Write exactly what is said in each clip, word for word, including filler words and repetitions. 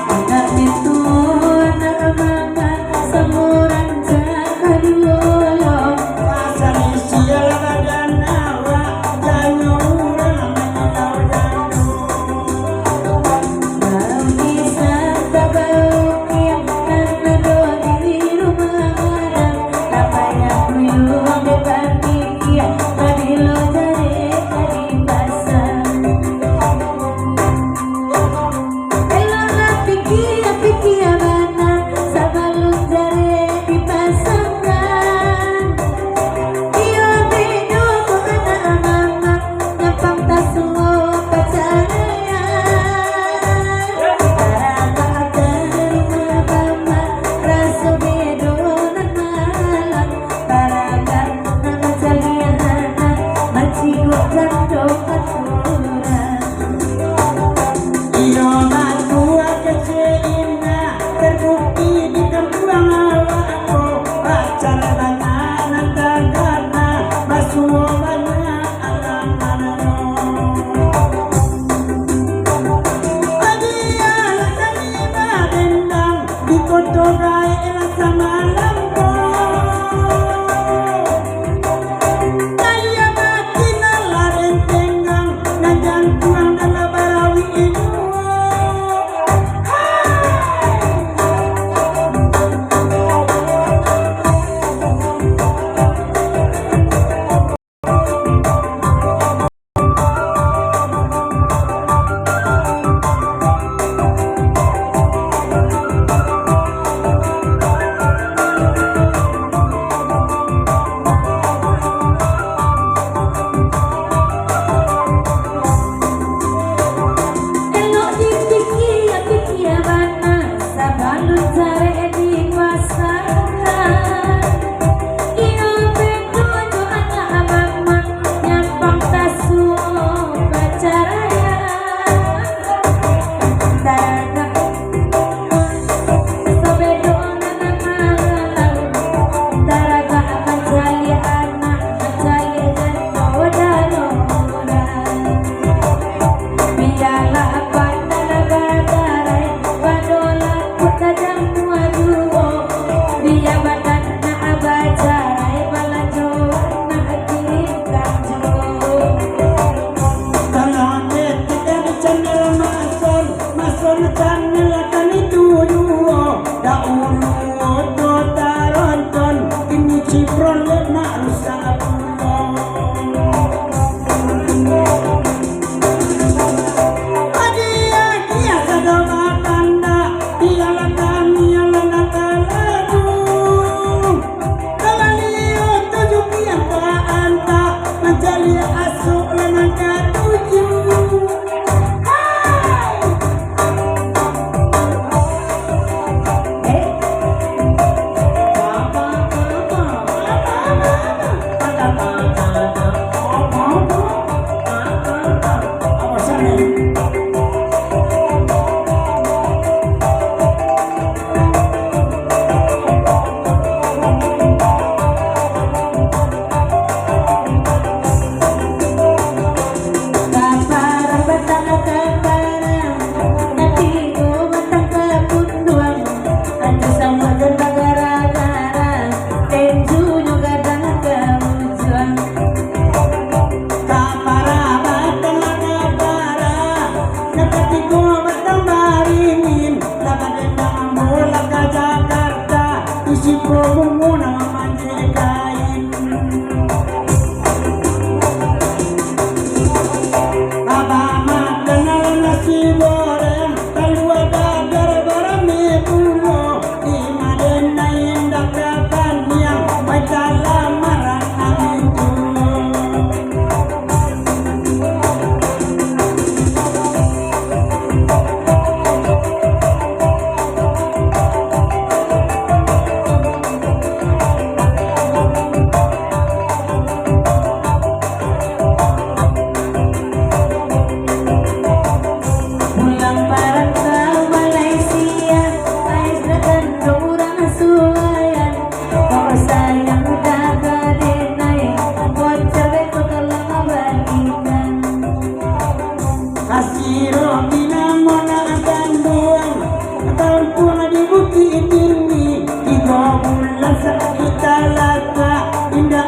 Anak itu anak mama, samo rancak kaduo lo. Masa misi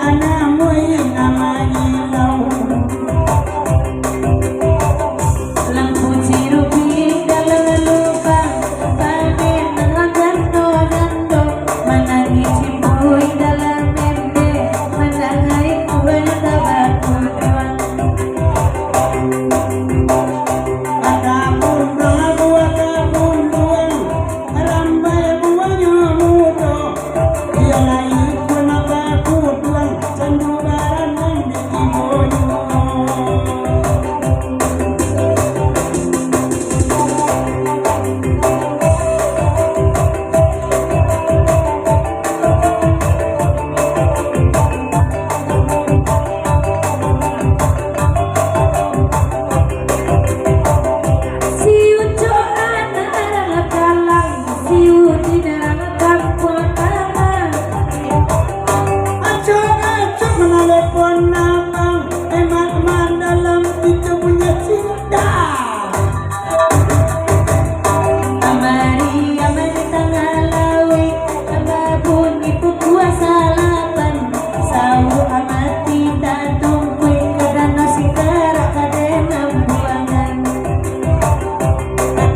Anak muih nan mangilau. Lampu cirupi dalam lubang, pamin nan gando-gando, manangih cipuik dalam ember, manangih kuah tabaku tuang. Ada bunduang, buah kabunduang, rambai buahnyo mudo. Iyo lai pun bakuduang, sandubaran nan di timonyo. Si Ucok anak urang Kalang, si Udin urang Kampuang Tangah. Acok-acok manalepon abang, emak mandalam kito punyo cinta. Amari, amari tangah lauik, babunyi pukua salapan. Sauah mati tatungkuik, ka danau Singkarak ka Denambuangan.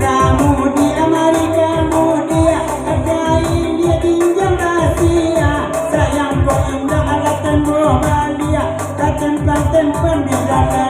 Kamudiak, mari kamudiak, kain dia ginjang rasia, sayang kok indak alah tembok baliak, ka tempang-tempang di dalam.